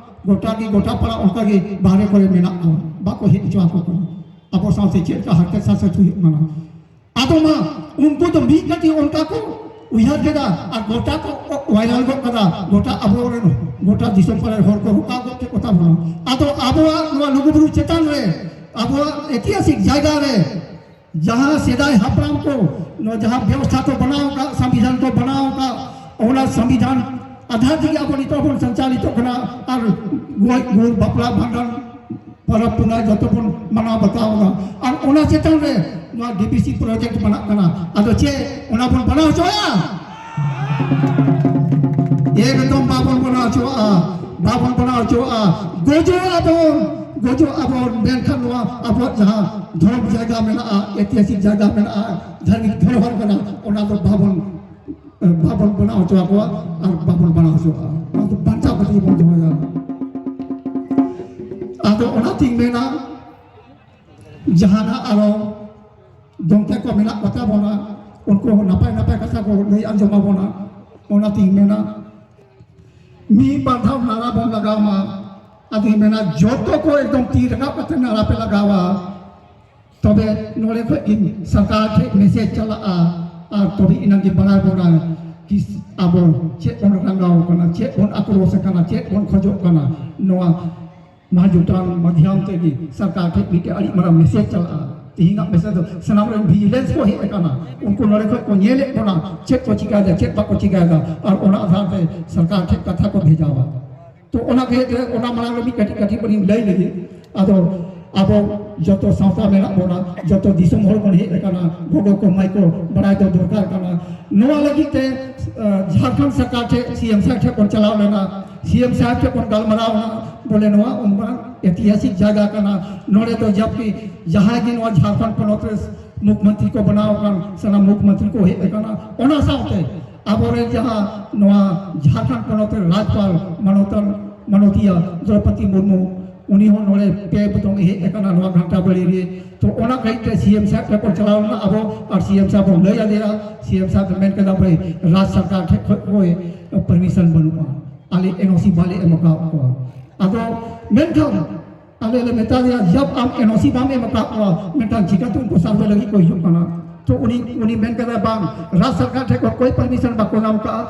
ᱜᱚᱴᱟ ᱜᱮ, ᱜᱚᱴᱟ ᱯᱟᱲᱟ ᱚᱱᱠᱟ ᱜᱮ ᱵᱟᱦᱨᱮ ᱠᱚᱨᱮ ᱢᱮᱱᱟᱜ ᱠᱚᱣᱟ, ᱵᱟᱠᱚ ᱦᱮᱡ ᱦᱚᱪᱚ ᱟᱠᱚ ᱠᱟᱱᱟ᱾ ᱟᱵᱚ ᱥᱟᱶᱛᱮ ᱪᱮᱫ ᱞᱮᱠᱟ ᱦᱟᱨᱠᱮᱛ ᱥᱟᱥᱮᱛ ᱦᱩᱭᱩᱜ ᱠᱟᱱᱟ᱾ ᱟᱫᱚ ᱢᱟ ᱩᱱᱠᱩ ᱫᱚ ᱢᱤᱫ ᱠᱟᱹᱴᱤᱡ ᱚᱱᱠᱟ ᱠᱚ ᱩᱭᱦᱟᱹᱨ ᱠᱮᱫᱟ ᱟᱨ ᱜᱚᱴᱟ ᱠᱚ ᱵᱷᱟᱭᱨᱟᱞ ᱜᱚᱫ ᱠᱟᱫᱟ, ᱜᱚᱴᱟ ᱟᱵᱚᱨᱮᱱ, ᱜᱚᱴᱟ ᱫᱤᱥᱚᱢ ᱯᱟᱲᱟ ᱨᱮᱱ ᱦᱚᱲ ᱠᱚ ᱨᱚᱠᱟ ᱜᱚᱫ ᱠᱮᱫ ᱠᱚᱛᱟ ᱵᱚᱱᱟ᱾ ᱟᱫᱚ ᱟᱵᱚᱣᱟᱜ ᱱᱚᱣᱟ ᱞᱩᱜᱩᱵᱩᱨᱩ ᱪᱮᱛᱟᱱ ᱨᱮ, ᱟᱵᱚᱣᱟᱜ ᱤᱛᱤᱦᱟᱥᱤᱠ ᱡᱟᱭᱜᱟ ᱨᱮ ᱡᱟᱦᱟᱸ ᱥᱮᱫᱟᱭ ᱦᱟᱯᱲᱟᱢ ᱠᱚ ᱱᱚᱣᱟ ᱡᱟᱦᱟᱸ ᱵᱮᱵᱚᱥᱛᱷᱟ ᱠᱚ ᱵᱮᱱᱟᱣ ᱟᱠᱟᱫ, ᱥᱚᱝᱵᱤᱫᱷᱟᱱ ᱠᱚ ᱵᱮᱱᱟᱣ ᱟᱠᱟᱫ, ᱚᱱᱟ ᱥᱚᱝᱵᱤᱫᱷᱟᱱ ᱟᱫᱷᱟᱨ ᱛᱮᱜᱮ ᱟᱵᱚ ᱱᱤᱛᱚᱜ ᱵᱚᱱ ᱥᱚᱧᱪᱟᱞᱤᱛᱚᱜ ᱠᱟᱱᱟ᱾ ᱟᱨ ᱜᱚᱡ ᱜᱩᱨ, ᱵᱟᱯᱞᱟ ᱵᱷᱟᱸᱰᱟᱱ, ᱯᱚᱨᱚᱵᱽ ᱯᱩᱱᱟᱹᱭ ᱡᱚᱛᱚ ᱵᱚᱱ ᱢᱟᱱᱟᱣ ᱵᱟᱛᱟᱣ ᱮᱫᱟ᱾ ᱟᱨ ᱚᱱᱟ ᱪᱮᱛᱟᱱ ᱨᱮ ᱱᱚᱣᱟ ᱰᱤ ᱵᱤ ᱥᱤ ᱯᱨᱚᱡᱮᱠᱴ ᱵᱮᱱᱟᱜ ᱠᱟᱱᱟ᱾ ᱟᱫᱚ ᱪᱮᱫ ᱚᱱᱟ ᱵᱚᱱ ᱵᱮᱱᱟᱣ ᱦᱚᱪᱚᱭᱟ? ᱮᱠᱫᱚᱢ ᱵᱟᱵᱚᱱ ᱵᱮᱱᱟᱣ ᱦᱚᱪᱚᱣᱟᱜᱼᱟ, ᱵᱟᱵᱚᱱ ᱵᱮᱱᱟᱣ ᱦᱚᱪᱚᱣᱟᱜᱼᱟ᱾ ᱜᱚᱡᱚᱜ ᱟᱵᱚᱱ, ᱜᱚᱡᱚᱜ ᱟᱵᱚᱱ, ᱢᱮᱱᱠᱷᱟᱱ ᱱᱚᱣᱟ ᱟᱵᱚᱣᱟᱜ ᱡᱟᱦᱟᱸ ᱫᱷᱚᱨᱚᱢ ᱡᱟᱭᱜᱟ ᱢᱮᱱᱟᱜᱼᱟ, ᱤᱛᱤᱦᱟᱥᱤᱠ ᱡᱟᱭᱜᱟ ᱢᱮᱱᱟᱜᱼᱟ, ᱫᱷᱟᱨᱢᱤᱠ ᱫᱷᱚᱨᱚᱦᱚᱨ ᱠᱟᱱᱟ, ᱚᱱᱟ ᱫᱚ ᱵᱟᱵᱚᱱ, ᱵᱟᱵᱚᱱ ᱵᱮᱱᱟᱣ ᱦᱚᱪᱚ ᱟᱠᱚᱣᱟ ᱟᱨ ᱵᱟᱵᱚᱱ ᱵᱮᱱᱟᱣ ᱦᱚᱪᱚᱣᱟᱜᱼᱟ᱾ ᱚᱱᱟ ᱫᱚ ᱵᱟᱧᱪᱟᱣ ᱠᱟᱛᱮ ᱜᱮᱵᱚᱱ ᱫᱚᱦᱚᱭᱟ᱾ ᱟᱫᱚ ᱚᱱᱟᱛᱤᱧ ᱢᱮᱱᱟ, ᱡᱟᱦᱟᱱᱟᱜ ᱟᱨᱚ ᱜᱚᱢᱠᱮ ᱠᱚ ᱢᱮᱱᱟᱜ ᱠᱚᱛᱟ ᱵᱚᱱᱟ, ᱩᱱᱠᱩ ᱦᱚᱸ ᱱᱟᱯᱟᱭ ᱱᱟᱯᱟᱭ ᱠᱟᱛᱷᱟ ᱠᱚ ᱞᱟᱹᱭ ᱟᱸᱡᱚᱢ ᱟᱵᱚᱱᱟ᱾ ᱚᱱᱟᱛᱤᱧ ᱢᱮᱱᱟ, ᱢᱤᱫ ᱵᱟᱨ ᱫᱷᱟᱣ ᱱᱟᱨᱟ ᱵᱚᱱ ᱞᱟᱜᱟᱣ ᱢᱟ᱾ ᱟᱫᱚᱧ ᱢᱮᱱᱟ, ᱡᱚᱛᱚ ᱠᱚ ᱮᱠᱫᱚᱢ ᱛᱤ ᱨᱟᱠᱟᱵ ᱠᱟᱛᱮ ᱱᱟᱨᱟ ᱯᱮ ᱞᱟᱜᱟᱣᱟ᱾ ᱛᱚᱵᱮ ᱱᱚᱰᱮ ᱠᱷᱚᱱ ᱜᱮ ᱥᱚᱨᱠᱟᱨ ᱴᱷᱮᱱ ᱢᱮᱥᱮᱡᱽ ᱪᱟᱞᱟᱜᱼᱟ, ᱟᱨ ᱛᱚᱵᱮ ᱮᱱᱟᱝ ᱜᱮ ᱵᱟᱲᱟᱭ ᱵᱚᱱᱟ ᱠᱤ ᱟᱵᱚ ᱪᱮᱫ ᱵᱚᱱ ᱨᱟᱸᱜᱟᱣ ᱠᱟᱱᱟ, ᱪᱮᱫ ᱵᱚᱱ ᱟᱠᱨᱳᱥ ᱟᱠᱟᱱᱟ, ᱪᱮᱫ ᱵᱚᱱ ᱠᱷᱚᱡᱚᱜ ᱠᱟᱱᱟ᱾ ᱱᱚᱣᱟ ᱢᱟᱦᱟᱡᱩᱴᱟᱱ ᱢᱟᱫᱷᱭᱟᱢ ᱛᱮᱜᱮ ᱥᱚᱨᱠᱟᱨ ᱴᱷᱮᱱ ᱢᱤᱫᱴᱮᱱ ᱟᱹᱰᱤ ᱢᱟᱨᱟᱝ ᱢᱮᱥᱮᱡᱽ ᱪᱟᱞᱟᱜᱼᱟ᱾ ᱛᱮᱦᱮᱧᱟᱜ ᱢᱮᱥᱮᱡᱽ ᱫᱚ ᱥᱟᱱᱟᱢ ᱨᱮᱱ ᱵᱷᱤᱡᱤᱞᱮᱱᱥ ᱠᱚ ᱦᱮᱡ ᱟᱠᱟᱱᱟ, ᱩᱱᱠᱩ ᱱᱚᱰᱮ ᱠᱷᱚᱱ ᱠᱚ ᱧᱮᱞᱮᱫ ᱵᱚᱱᱟ ᱪᱮᱫ ᱠᱚ ᱪᱤᱠᱟᱭᱮᱫᱟ, ᱪᱮᱫ ᱵᱟᱠᱚ ᱪᱤᱠᱟᱭᱮᱫᱟ, ᱟᱨ ᱚᱱᱟ ᱟᱫᱷᱟᱨ ᱛᱮ ᱥᱚᱨᱠᱟᱨ ᱴᱷᱮᱱ ᱠᱟᱛᱷᱟ ᱠᱚ ᱵᱷᱮᱡᱟᱣᱟ᱾ ᱛᱚ ᱚᱱᱟ ᱜᱮ ᱚᱱᱟ ᱢᱟᱲᱟᱝ ᱨᱮ ᱢᱤᱫ ᱠᱟᱹᱴᱤᱡ ᱠᱟᱹᱴᱤᱡ ᱵᱚᱱ ᱞᱟᱹᱭ ᱞᱮᱜᱮ᱾ ᱟᱫᱚ ᱟᱵᱚ ᱡᱚᱛᱚ ᱥᱟᱶᱛᱟ ᱢᱮᱱᱟᱜ ᱵᱚᱱᱟ, ᱡᱚᱛᱚ ᱫᱤᱥᱚᱢ ᱦᱚᱲ ᱵᱚᱱ ᱦᱮᱡ ᱟᱠᱟᱱᱟ, ᱜᱚᱜᱚ ᱠᱚ ᱢᱟᱹᱭ ᱠᱚ ᱵᱟᱲᱟᱭ ᱫᱚ ᱫᱚᱨᱠᱟᱨ ᱠᱟᱱᱟ᱾ ᱱᱚᱣᱟ ᱞᱟᱹᱜᱤᱫ ᱛᱮ ᱡᱷᱟᱲᱠᱷᱚᱸᱰ ᱥᱚᱨᱠᱟᱨ ᱴᱷᱮᱱ, ᱥᱤ ᱮᱢ ᱥᱟᱦᱮᱵ ᱴᱷᱮᱱ ᱵᱚᱱ ᱪᱟᱞᱟᱣ ᱞᱮᱱᱟ, ᱥᱤ ᱮᱢ ᱥᱟᱦᱮᱵ ᱴᱷᱮᱱ ᱵᱚᱱ ᱜᱟᱞᱢᱟᱨᱟᱣ ᱮᱱᱟ, ᱵᱚᱞᱮ ᱱᱚᱣᱟ ᱩᱱ ᱢᱟᱨᱟᱝ ᱮᱛᱤᱦᱟᱥᱤᱠ ᱡᱟᱭᱜᱟ ᱠᱟᱱᱟ, ᱱᱚᱰᱮ ᱫᱚ ᱡᱟᱵᱠᱤ ᱡᱟᱦᱟᱸᱭ ᱜᱮ ᱱᱚᱣᱟ ᱡᱷᱟᱲᱠᱷᱚᱸᱰ ᱯᱚᱱᱚᱛ ᱨᱮ ᱢᱩᱠᱷᱢᱚᱱᱛᱨᱤ ᱠᱚ ᱵᱮᱱᱟᱣ ᱟᱠᱟᱱ, ᱥᱟᱱᱟᱢ ᱢᱩᱠᱷᱢᱚᱱᱛᱨᱤ ᱠᱚ ᱦᱮᱡ ᱟᱠᱟᱱᱟ᱾ ᱚᱱᱟ ᱥᱟᱶᱛᱮ ᱟᱵᱚᱨᱮᱱ ᱡᱟᱦᱟᱸ ᱱᱚᱣᱟ ᱡᱷᱟᱲᱠᱷᱚᱸᱰ ᱯᱚᱱᱚᱛ ᱨᱮ ᱨᱟᱡᱽᱯᱟᱞ ᱢᱟᱱᱚᱛᱟᱱ ᱢᱟᱱᱚᱛᱤᱭᱟ ᱫᱨᱚᱯᱚᱫᱤ ᱢᱩᱨᱢᱩ, ᱩᱱᱤ ᱦᱚᱸ ᱱᱚᱰᱮ ᱯᱮ ᱵᱚᱫᱚᱢ ᱦᱮᱡ ᱟᱠᱟᱱᱟ ᱱᱚᱣᱟ ᱜᱷᱟᱱᱴᱟ ᱵᱟᱲᱤ ᱨᱮ᱾ ᱛᱚ ᱚᱱᱟ ᱠᱷᱟᱹᱛᱤᱨ ᱛᱮ ᱥᱤ ᱮᱢ ᱥᱟᱦᱮᱵ ᱴᱷᱮᱱ ᱵᱚᱱ ᱪᱟᱞᱟᱣ ᱞᱮᱱᱟ ᱟᱵᱚ, ᱟᱨ ᱥᱤ ᱮᱢ ᱥᱟᱦᱮᱵ ᱵᱚᱱ ᱞᱟᱹᱭ ᱟᱫᱮᱭᱟ᱾ ᱥᱤ ᱮᱢ ᱥᱟᱦᱮᱵ ᱢᱮᱱ ᱠᱮᱫᱟ, ᱵᱷᱟᱹᱭ, ᱨᱟᱡᱽ ᱥᱚᱨᱠᱟᱨ ᱴᱷᱮᱱ ᱠᱷᱚᱱ ᱠᱚ ᱯᱟᱨᱢᱤᱥᱚᱱ ᱵᱟᱹᱱᱩᱜᱼᱟ, ᱟᱞᱮ ᱮᱱ ᱳ ᱥᱤ ᱵᱟᱞᱮ ᱮᱢ ᱟᱠᱟᱫ ᱠᱚᱣᱟ᱾ ᱟᱫᱚ ᱢᱮᱱᱠᱷᱟᱱ ᱟᱞᱮ ᱞᱮ ᱢᱮᱛᱟ ᱫᱮᱭᱟ, "ᱡᱟᱵ ᱟᱢ ᱮᱱ ᱳ ᱥᱤ ᱵᱟᱢ ᱮᱢ ᱟᱠᱟᱫ ᱠᱚᱣᱟ, ᱢᱮᱱᱠᱷᱟᱱ ᱪᱤᱠᱟᱹᱛᱮ ᱩᱱᱠᱩ ᱥᱟᱨᱵᱷᱮ ᱞᱟᱹᱜᱤᱫ ᱠᱚ ᱦᱤᱡᱩᱜ ᱠᱟᱱᱟ?" ᱛᱚ ᱩᱱᱤ, ᱩᱱᱤ ᱢᱮᱱ ᱠᱮᱫᱟ, "ᱵᱟᱝ, ᱨᱟᱡᱽ ᱥᱚᱨᱠᱟᱨ ᱴᱷᱮᱱ ᱠᱷᱚᱱ ᱠᱳᱭ ᱯᱟᱨᱢᱤᱥᱚᱱ ᱵᱟᱠᱚ ᱧᱟᱢ ᱠᱟᱜᱼᱟ,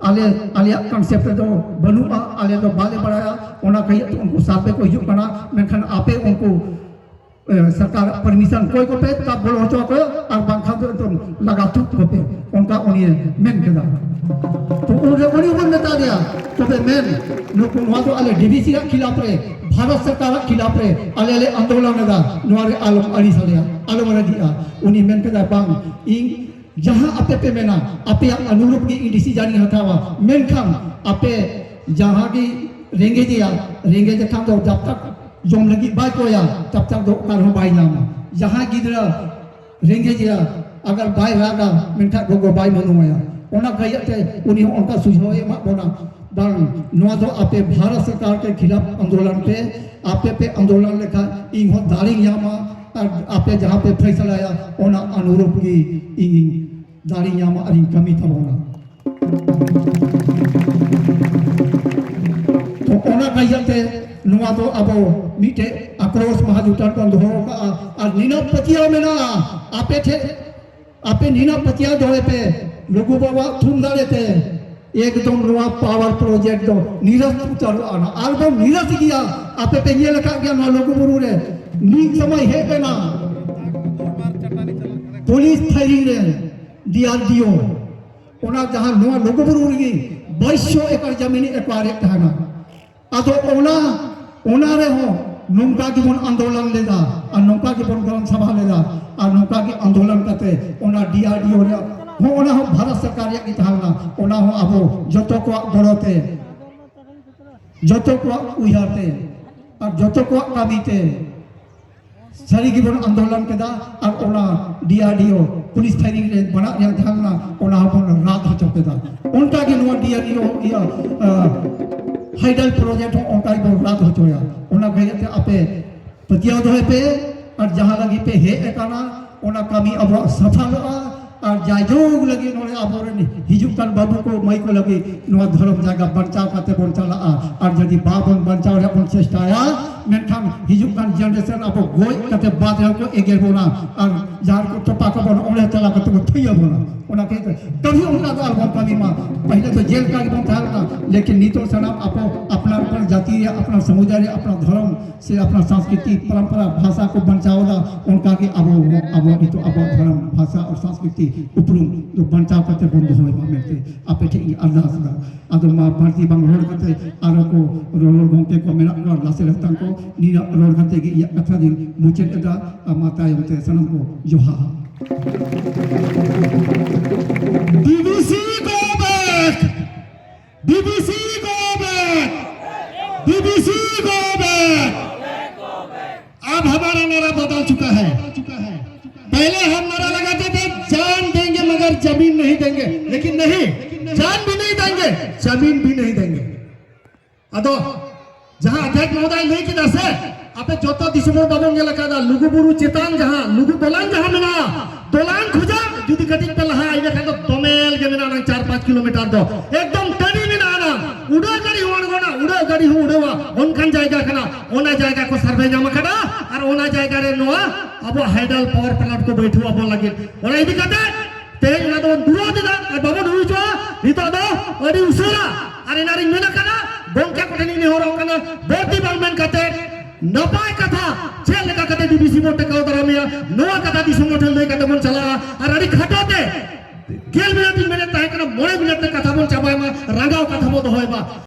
ᱟᱞᱮ, ᱟᱞᱮᱭᱟᱜ ᱠᱚᱱᱥᱮᱯᱴ ᱨᱮᱫᱚ ᱵᱟᱹᱱᱩᱜᱼᱟ, ᱟᱞᱮ ᱫᱚ ᱵᱟᱞᱮ ᱵᱟᱲᱟᱭᱟ, ᱚᱱᱟ ᱠᱷᱟᱹᱛᱤᱨ ᱛᱮ ᱩᱱᱠᱩ ᱥᱟᱨᱵᱷᱮ ᱠᱚ ᱦᱤᱡᱩᱜ ᱠᱟᱱᱟ, ᱢᱮᱱᱠᱷᱟᱱ ᱟᱯᱮ ᱩᱱᱠᱩ, ᱮ, ᱥᱚᱨᱠᱟᱨ ᱯᱟᱨᱢᱤᱥᱚᱱ ᱠᱚᱭ ᱠᱚᱯᱮ, ᱛᱟᱵ ᱵᱚᱞᱚ ᱦᱚᱪᱚ ᱠᱚᱯᱮ, ᱟᱨ ᱵᱟᱝᱠᱷᱟᱱ ᱫᱚ ᱮᱠᱫᱚᱢ ᱞᱟᱜᱟ ᱛᱩᱫ ᱠᱚᱯᱮ", ᱚᱱᱠᱟ ᱩᱱᱤ ᱢᱮᱱ ᱠᱮᱫᱟ᱾ ᱛᱚ ᱩᱱᱨᱮ ᱩᱱᱤ ᱵᱚᱱ ᱢᱮᱛᱟ ᱫᱮᱭᱟ, "ᱛᱚᱵᱮ ᱢᱮᱱ, ᱱᱩᱠᱩ, ᱱᱚᱣᱟ ᱫᱚ ᱟᱞᱮ ᱰᱤ ᱵᱷᱤ ᱥᱤ ᱟᱜ ᱠᱷᱤᱞᱟᱯ ᱨᱮ, ᱵᱷᱟᱨᱚᱛ ᱥᱚᱨᱠᱟᱨᱟᱜ ᱠᱷᱤᱞᱟᱯ ᱨᱮ ᱟᱞᱮ ᱞᱮ ᱟᱱᱫᱳᱞᱚᱱ ᱮᱫᱟ, ᱱᱚᱣᱟ ᱨᱮ ᱟᱞᱚᱢ ᱟᱹᱲᱤᱥ ᱟᱞᱮᱭᱟ, ᱟᱞᱚᱢ ᱨᱟᱹᱜᱤᱜᱼᱟ᱾" ᱩᱱᱤ ᱢᱮᱱ ᱠᱮᱫᱟ, "ᱵᱟᱝ, ᱤᱧ ᱡᱟᱦᱟᱸ ᱟᱯᱮ ᱯᱮ ᱢᱮᱱᱟ, ᱟᱯᱮᱭᱟᱜ ᱚᱱᱩᱨᱩᱯ ᱜᱮ ᱤᱧ ᱰᱤᱥᱤᱡᱟᱱ ᱤᱧ ᱦᱟᱛᱟᱣᱟ, ᱢᱮᱱᱠᱷᱟᱱ ᱟᱯᱮ ᱡᱟᱦᱟᱸ ᱜᱮ ᱨᱮᱸᱜᱮᱡᱮᱭᱟ, ᱨᱮᱸᱜᱮᱡ ᱠᱷᱟᱱ ᱫᱚ ᱡᱟᱵ ᱛᱟᱠ ᱡᱚᱢ ᱞᱟᱹᱜᱤᱫ ᱵᱟᱭ ᱠᱚᱭᱟ, ᱛᱟᱵ ᱛᱟᱠ ᱫᱚ ᱚᱠᱟ ᱨᱮᱦᱚᱸ ᱵᱟᱭ ᱧᱟᱢᱟ᱾ ᱡᱟᱦᱟᱸᱭ ᱜᱤᱫᱽᱨᱟᱹ ᱨᱮᱸᱜᱮᱡᱮᱭᱟ, ᱟᱜᱟᱨ ᱵᱟᱭ ᱨᱟᱜᱟ, ᱢᱮᱱᱠᱷᱟᱱ ᱜᱚᱜᱚ ᱵᱟᱭ ᱢᱟᱹᱱᱩᱣᱟᱭᱟ᱾ ᱚᱱᱟ ᱠᱟᱭᱟᱛᱮ ᱩᱱᱤ ᱦᱚᱸ ᱚᱱᱠᱟ ᱥᱩᱡᱷᱟᱹᱣ ᱮ ᱮᱢᱟᱜ ᱵᱚᱱᱟ, ᱵᱟᱝ, ᱱᱚᱣᱟ ᱫᱚ ᱟᱯᱮ ᱵᱷᱟᱨᱚᱛ ᱥᱚᱨᱠᱟᱨ ᱠᱮ ᱠᱷᱤᱞᱟᱯ ᱟᱱᱫᱳᱞᱚᱱ ᱯᱮ, ᱟᱯᱮ ᱯᱮ ᱟᱱᱫᱳᱞᱚᱱ ᱞᱮᱠᱷᱟᱱ ᱤᱧ ᱦᱚᱸ ᱫᱟᱲᱮᱧ ᱧᱟᱢᱟ, ᱟᱨ ᱟᱯᱮ ᱡᱟᱦᱟᱸ ᱯᱮ ᱯᱷᱟᱭᱥᱟᱞᱟᱭᱟ, ᱚᱱᱟ ᱚᱱᱩᱨᱩᱯ ᱜᱮ ᱤᱧ ᱫᱟᱲᱮᱧ ᱧᱟᱢᱟ ᱟᱨᱤᱧ ᱠᱟᱹᱢᱤ ᱛᱟᱵᱚᱱᱟ᱾ ᱛᱚ ᱚᱱᱟ ᱠᱟᱭᱟᱛᱮ ᱱᱚᱣᱟ ᱫᱚ ᱟᱵᱚ ᱢᱤᱫᱴᱮᱡ ᱟᱠᱨᱳᱥ ᱢᱟᱦᱟ ᱡᱩᱴᱟᱱ ᱵᱚᱱ ᱫᱚᱦᱚ ᱟᱠᱟᱫᱼᱟ᱾ ᱟᱨ ᱱᱤᱱᱟᱹᱜ ᱯᱟᱹᱛᱭᱟᱹᱣ ᱢᱮᱱᱟᱜᱼᱟ ᱟᱯᱮ ᱴᱷᱮᱱ, ᱟᱯᱮ ᱱᱤᱱᱟᱹᱜ ᱯᱟᱹᱛᱭᱟᱹᱣ ᱫᱚᱦᱚᱭ ᱯᱮ, ᱞᱩᱜᱩ ᱵᱟᱵᱟᱣᱟᱜ ᱛᱷᱩᱢ ᱫᱟᱲᱮ ᱛᱮ ᱮᱠᱫᱚᱢ ᱱᱚᱣᱟ ᱯᱟᱣᱟᱨ ᱯᱨᱚᱡᱮᱠᱴ ᱫᱚ ᱱᱤᱨᱟᱥ ᱩᱛᱟᱹᱨᱚᱜᱼᱟ᱾ ᱟᱨ ᱵᱚᱱ ᱱᱤᱨᱟᱥ ᱜᱮᱭᱟ᱾ ᱟᱯᱮ ᱯᱮ ᱧᱮᱞ ᱟᱠᱟᱫ ᱜᱮᱭᱟ ᱱᱚᱣᱟ ᱞᱩᱜᱩ ᱵᱩᱨᱩ ᱨᱮ ᱢᱤᱫ ᱥᱚᱢᱚᱭ ᱦᱮᱡ ᱞᱮᱱᱟ ᱯᱩᱞᱤᱥ ᱯᱷᱟᱭᱨᱤᱝ ᱨᱮ ᱰᱤ ᱟᱨ ᱰᱤ ᱳ, ᱚᱱᱟ ᱡᱟᱦᱟᱸ ᱱᱚᱣᱟ ᱞᱩᱜᱩ ᱵᱩᱨᱩ ᱨᱮᱜᱮ ᱵᱟᱭᱤᱥ ᱥᱚ ᱮᱠᱚᱨ ᱡᱟᱢᱤᱱ ᱮᱠᱣᱟᱨᱮᱫ ᱛᱟᱦᱮᱱᱟ᱾ ᱟᱫᱚ ᱚᱱᱟ, ᱚᱱᱟ ᱨᱮᱦᱚᱸ ᱱᱚᱝᱠᱟ ᱜᱮᱵᱚᱱ ᱟᱱᱫᱳᱞᱚᱱ ᱞᱮᱫᱟ ᱟᱨ ᱱᱚᱝᱠᱟ ᱜᱮᱵᱚᱱ ᱜᱨᱟᱢ ᱥᱟᱵᱷᱟ ᱞᱮᱫᱟ ᱟᱨ ᱱᱚᱝᱠᱟ ᱜᱮ ᱟᱱᱫᱳᱞᱚᱱ ᱠᱟᱛᱮ ᱚᱱᱟ ᱰᱤ ᱟᱨ ᱰᱤ ᱳ ᱨᱮᱭᱟᱜ ᱦᱚᱸ, ᱚᱱᱟ ᱦᱚᱸ ᱵᱷᱟᱨᱚᱛ ᱥᱚᱨᱠᱟᱨ ᱨᱮᱭᱟᱜ ᱜᱮ ᱛᱟᱦᱮᱸ ᱞᱮᱱᱟ᱾ ᱚᱱᱟ ᱦᱚᱸ ᱟᱵᱚ ᱡᱚᱛᱚ ᱠᱚᱣᱟᱜ ᱜᱚᱲᱚ ᱛᱮ, ᱡᱚᱛᱚ ᱠᱚᱣᱟᱜ ᱩᱭᱦᱟᱹᱨ ᱛᱮ ᱟᱨ ᱡᱚᱛᱚ ᱠᱚᱣᱟᱜ ᱠᱟᱹᱢᱤ ᱛᱮ ᱥᱟᱹᱨᱤ ᱜᱮᱵᱚᱱ ᱟᱱᱫᱳᱞᱚᱱ ᱠᱮᱫᱟ᱾ ᱟᱨ ᱚᱱᱟ ᱰᱤ ᱟᱨ ᱰᱤ ᱳ ᱯᱩᱞᱤᱥ ᱯᱷᱟᱭᱨᱤᱝ ᱨᱮ ᱵᱟᱱᱟᱜ ᱨᱮᱭᱟᱜ ᱛᱟᱦᱮᱸ ᱞᱮᱱᱟ, ᱚᱱᱟ ᱦᱚᱸᱵᱚᱱ ᱨᱟᱫ ᱦᱚᱪᱚ ᱠᱮᱫᱟ᱾ ᱚᱱᱠᱟ ᱜᱮ ᱱᱚᱣᱟ ᱰᱤ ᱟᱨ ᱰᱤ ᱳ ᱤᱭᱟᱹ, ᱟ, ᱦᱟᱭᱰᱟᱞ ᱯᱨᱚᱡᱮᱠᱴ ᱦᱚᱸ ᱚᱱᱠᱟ ᱜᱮᱵᱚᱱ ᱨᱟᱫ ᱦᱚᱪᱚᱭᱟ᱾ ᱚᱱᱟ ᱠᱷᱟᱹᱛᱤᱨ ᱛᱮ ᱟᱯᱮ ᱯᱟᱹᱛᱭᱟᱹᱣ ᱫᱚᱦᱚᱭ ᱯᱮ ᱟᱨ ᱡᱟᱦᱟᱸ ᱞᱟᱹᱜᱤᱫ ᱯᱮ ᱦᱮᱡ ᱟᱠᱟᱱᱟ, ᱚᱱᱟ ᱠᱟᱹᱢᱤ ᱟᱵᱚᱣᱟᱜ ᱥᱟᱯᱷᱟᱞᱚᱜᱼᱟ᱾ ᱟᱨ ᱡᱟᱭᱡᱩᱜᱽ ᱞᱟᱹᱜᱤᱫ ᱱᱚᱰᱮ ᱟᱵᱚᱨᱮᱱ ᱦᱤᱡᱩᱜ ᱠᱟᱱ ᱵᱟᱹᱵᱩ ᱠᱚ, ᱢᱟᱹᱭ ᱠᱚ ᱞᱟᱹᱜᱤᱫ ᱱᱚᱣᱟ ᱫᱷᱚᱨᱚᱢ ᱡᱟᱭᱜᱟ ᱵᱟᱧᱪᱟᱣ ᱠᱟᱛᱮ ᱵᱚᱱ ᱪᱟᱞᱟᱜᱼᱟ᱾ ᱟᱨ ᱡᱩᱫᱤ ᱵᱟᱵᱚᱱ ᱵᱟᱧᱪᱟᱣ ᱨᱮᱭᱟᱜ ᱵᱚᱱ ᱪᱮᱥᱴᱟᱭᱟ, ᱢᱮᱱᱠᱷᱟᱱ ᱦᱤᱡᱩᱜ ᱠᱟᱱ ᱡᱮᱱᱟᱨᱮᱥᱚᱱ ᱟᱵᱚ ᱜᱚᱡ ᱠᱟᱛᱮ ᱵᱟᱫ ᱨᱮᱦᱚᱸ ᱠᱚ ᱮᱜᱮᱨ ᱵᱚᱱᱟ᱾ ᱟᱨ ᱡᱟᱦᱟᱸ ᱨᱮᱠᱚ ᱛᱚᱯᱟ ᱠᱟᱵᱚᱱᱟ, ᱚᱸᱰᱮ ᱪᱟᱞᱟᱣ ᱠᱟᱛᱮ ᱠᱚ ᱛᱷᱩᱭᱟᱵᱚᱱᱟ᱾ ᱚᱱᱟ ᱠᱷᱟᱹᱛᱤᱨ ᱛᱮ ᱠᱟᱹᱵᱷᱤ ᱚᱱᱠᱟ ᱫᱚ ᱟᱞᱚᱵᱚᱱ ᱠᱟᱹᱢᱤ ᱢᱟ᱾ ᱯᱟᱹᱦᱤᱞ ᱫᱚ ᱡᱮᱞ ᱞᱮᱠᱟ ᱜᱮᱵᱚᱱ ᱛᱟᱦᱮᱸ ᱞᱮᱱᱟ, ᱞᱮᱠᱤᱱ ᱱᱤᱛᱚᱜ ᱥᱟᱱᱟᱢ ᱟᱵᱚ ᱟᱯᱱᱟᱨ ᱟᱯᱱᱟᱨ ᱡᱟᱹᱛᱤ ᱨᱮᱭᱟᱜ, ᱟᱯᱱᱟᱨ ᱥᱚᱢᱩᱫᱟᱭ ᱨᱮᱭᱟᱜ, ᱟᱯᱱᱟᱨ ᱫᱷᱚᱨᱚᱢ ᱥᱮ ᱟᱯᱱᱟᱨ ᱥᱟᱝᱥᱠᱨᱤᱛᱤ ᱯᱚᱨᱚᱢᱯᱚᱨᱟ ᱵᱷᱟᱥᱟ ᱠᱚ ᱵᱟᱧᱪᱟᱣ ᱮᱫᱟ, ᱚᱱᱠᱟ ᱜᱮ ᱟᱵᱚ ᱦᱚᱸ ᱟᱵᱚᱣᱟᱜ ᱱᱤᱛᱚᱜ ᱟᱵᱚᱣᱟᱜ ᱫᱷᱚᱨᱚᱢ, ᱵᱷᱟᱥᱟ ᱟᱨ ᱥᱟᱝᱥᱠᱨᱤᱛᱤ ᱩᱯᱨᱩᱢ ᱫᱚ ᱵᱟᱧᱪᱟᱣ ᱠᱟᱛᱮ ᱵᱚᱱ ᱫᱚᱦᱚᱭ ᱢᱟ ᱢᱮᱱᱛᱮ ᱟᱯᱮ ᱴᱷᱮᱱ ᱤᱧ ᱟᱨᱫᱟᱥ ᱮᱫᱟ᱾ ᱟᱫᱚ ᱢᱟ ᱵᱟᱹᱲᱛᱤ ᱵᱟᱝ ᱨᱚᱲ ᱠᱟᱛᱮ, ᱟᱨᱚ ᱠᱚ ᱨᱚᱨᱚᱲ ᱜᱚᱢᱠᱮ ᱠᱚ ᱢᱮᱱᱟᱜ ᱠᱚᱣᱟ, ᱞᱟᱥᱮᱨ ᱦᱟᱛᱟᱝ ᱠᱚ, ᱱᱤᱱᱟᱹᱜ ᱨᱚᱲ ᱠᱟᱛᱮ ᱜᱮ ᱤᱧᱟᱹᱜ ᱠᱟᱛᱷᱟ ᱫᱚᱧ ᱢᱩᱪᱟᱹᱫ ᱮᱫᱟ᱾ ᱟᱨ ᱢᱟ ᱛᱟᱭᱚᱢ ᱛᱮ ᱥᱟᱱᱟᱢ ᱠᱚ ᱡᱚᱦᱟᱨ᱾ D V C go back! D V C go back! D V C go back! अब हमारा नारा बदल चुका है। पहले हम नारा लगाते थे, "जान देंगे मगर जमीन नहीं देंगे", लेकिन नहीं, जान भी नहीं देंगे, जमीन भी नहीं देंगे। ᱟᱫᱚ ᱡᱟᱦᱟᱸ ᱚᱫᱷᱭᱚᱠᱥ ᱢᱚᱦᱳᱫᱚᱭ ᱞᱟᱹᱭ ᱠᱮᱫᱟ ᱥᱮ, ᱟᱯᱮ ᱡᱚᱛᱚ ᱫᱤᱥᱚᱢ ᱦᱚᱲ ᱵᱟᱵᱚᱱ ᱧᱮᱞ ᱟᱠᱟᱫᱟ, ᱞᱩᱜᱩ ᱵᱩᱨᱩ ᱪᱮᱛᱟᱱ ᱡᱟᱦᱟᱸ, ᱞᱩᱜᱩ ᱫᱚᱞᱟᱱ ᱡᱟᱦᱟᱸ ᱢᱮᱱᱟᱜᱼᱟ, ᱫᱚᱞᱟᱱ ᱠᱷᱚᱱᱟᱜ ᱡᱩᱫᱤ ᱠᱟᱹᱴᱤᱡ ᱯᱮ ᱞᱟᱦᱟ, ᱤᱱᱟᱹ ᱠᱷᱟᱱ ᱫᱚ ᱫᱚᱢᱮᱞ ᱜᱮ ᱢᱮᱱᱟᱜᱼᱟ, ᱪᱟᱨ ᱯᱟᱸᱪ ᱠᱤᱞᱳᱢᱤᱴᱟᱨ ᱫᱚ ᱮᱠᱫᱚᱢ ᱴᱟᱺᱰᱤ ᱢᱮᱱᱟᱜᱼᱟ᱾ ᱩᱰᱟᱹᱣ ᱜᱟᱹᱰᱤ ᱦᱚᱸ ᱟᱬᱜᱚᱱᱟ, ᱩᱰᱟᱹᱣ ᱜᱟᱹᱰᱤ ᱦᱚᱸ ᱩᱰᱟᱹᱣᱟ, ᱚᱱᱠᱟᱱ ᱡᱟᱭᱜᱟ ᱠᱟᱱᱟ᱾ ᱚᱱᱟ ᱡᱟᱭᱜᱟ ᱠᱚ survey ᱧᱟᱢ ᱟᱠᱟᱫᱟ ᱟᱨ ᱚᱱᱟ ᱡᱟᱭᱜᱟ ᱨᱮ ᱱᱚᱣᱟ ᱟᱵᱚᱣᱟᱜ hydel power plant ᱠᱚ ᱵᱟᱹᱭᱴᱷᱟᱹᱣ ᱟᱵᱚᱱ ᱞᱟᱹᱜᱤᱫ᱾ ᱚᱱᱟ ᱤᱫᱤ ᱠᱟᱛᱮ ᱛᱮᱦᱮᱧ ᱚᱱᱟ ᱫᱚᱵᱚᱱ ᱫᱩᱨᱟᱹᱣ ᱮᱫᱟ ᱟᱨ ᱵᱟᱵᱚᱱ ᱦᱩᱭ ᱦᱚᱪᱚᱣᱟ᱾ ᱱᱤᱛᱚᱜ ᱫᱚ ᱟᱹᱰᱤ ᱩᱥᱟᱹᱨᱟ ᱟᱨ ᱮᱱᱟᱝ ᱨᱤᱧ ᱢᱮᱱ ᱟᱠᱟᱫᱟ, ᱜᱚᱢᱠᱮ ᱠᱚᱴᱷᱮᱱ ᱤᱧ ᱱᱮᱦᱚᱨᱚᱜ ᱠᱟᱱᱟ, ᱵᱟᱹᱲᱛᱤ ᱵᱟᱝ ᱢᱮᱱ ᱠᱟᱛᱮ ᱱᱟᱯᱟᱭ ᱠᱟᱛᱷᱟ ᱪᱮᱫ ᱞᱮᱠᱟ ᱠᱟᱛᱮ DVC ᱵᱚᱱ ᱴᱮᱠᱟᱣ ᱫᱟᱨᱟᱢᱮᱭᱟ, ᱱᱚᱣᱟ ᱠᱟᱛᱷᱟ ᱫᱤᱥᱚᱢ ᱦᱚᱲ ᱴᱷᱮᱱ ᱞᱟᱹᱭ ᱠᱟᱛᱮ ᱵᱚᱱ ᱪᱟᱞᱟᱜᱼᱟ᱾